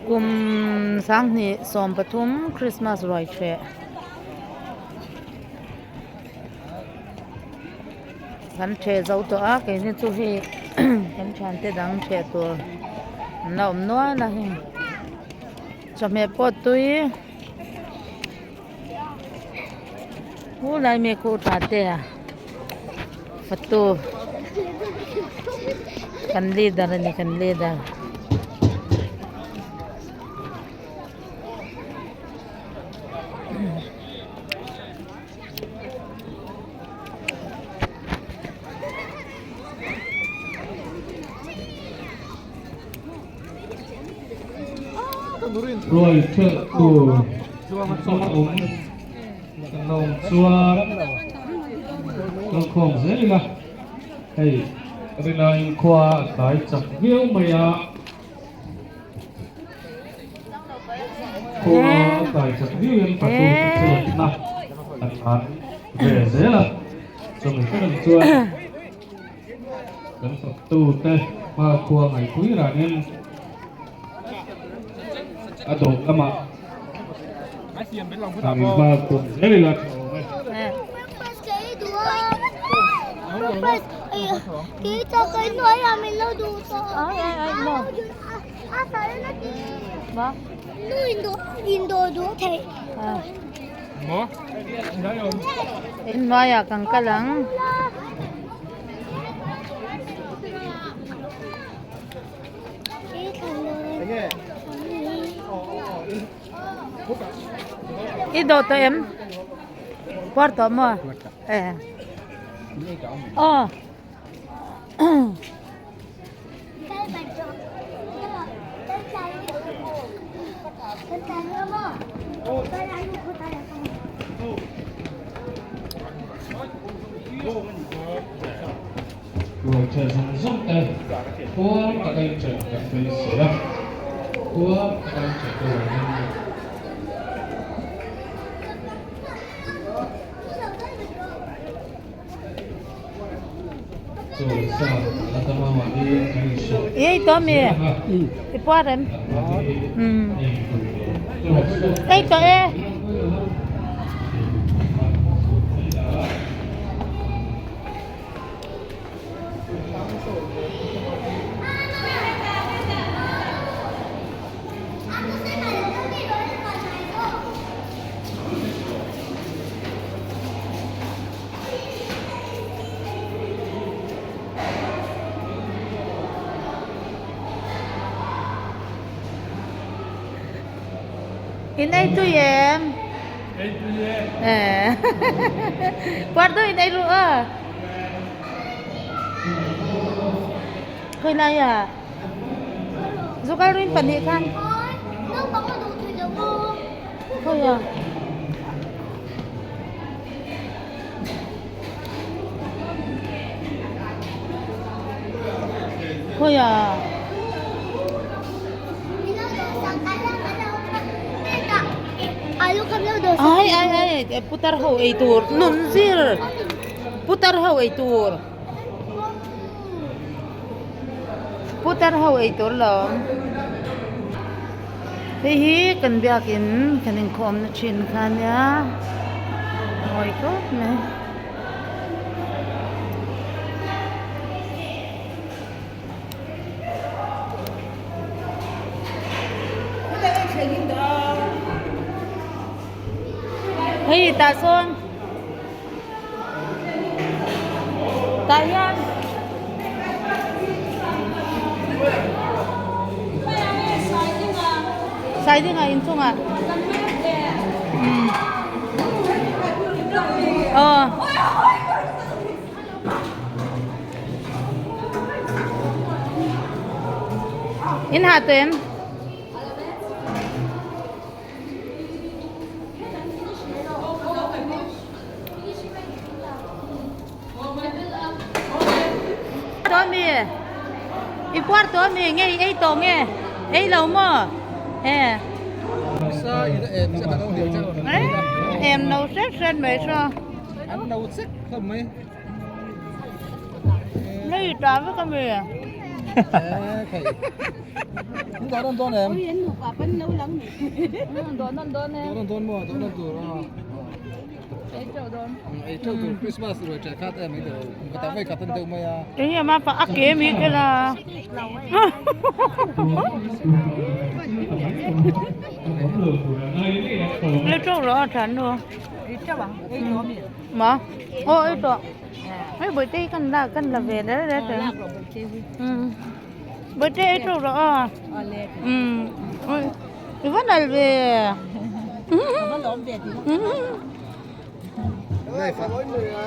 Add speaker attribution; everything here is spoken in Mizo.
Speaker 1: Kum sanghnih 13 Christmas ruai threh kan threh zo tawh a keini chu hei kan thiante dang threh tur an la awm nual a hei chawhmeh pawh tui u lai mek khu tha te a fatu kan leader a ni kan leader.
Speaker 2: Ruai ṭhelh tur a awm kan awm chuan kalkhawm zel ila hei rinaiin khua a tlai chak viau mai a khua a tlai chak viau hian fatu te chetna a tlan ve zel a chumi hreawm chuan. Kan faktute hmakhua ngaihpui ranin a dawt lamah han inhmakhua zel ila tha awm e.
Speaker 1: Inhnuaiah kan kal ang. I dawh tawh em? Puar tawh maw? Eh. Aw.
Speaker 2: Ruai ṭha zawng zawng te khuar taka inṭhen kan beisei a, khuar taka inṭhen te vangin
Speaker 1: Ei tawh mi i puar em ei tawh e. In ei tui em?
Speaker 2: Ei tui e.
Speaker 1: Eh. Puar deuh in ei ru a. Khoi lai à? Zu kal rin pahnih khan. Khoi à? Khoi à? Ai ai ai putar ho ei tur nun zir putar ho ei tur putar ho ei tur lawm hei hi kan biakin kan inkhawm na thin kha ania mawi khawp mai. Hei tah sawn tah hian sai dingah inchungah aw. In hah tawh em? Tawh mi? I puar tawh mi? Nge i ei tawh nge? Ei lo maw? E. Em no hret hret mai saw.
Speaker 3: An no chek hlawm mai.
Speaker 1: Nei ta vek a mi. Eng ma pa a ke mi ke la. Le trâu rồi thằng nữa. Mà, ô ấy trọ. Mấy bữa tây cần là về đấy đấy rồi. Ừ. Bữa tây ấy trâu rồi. Ừ. Ôi, vẫn là về. Ừ.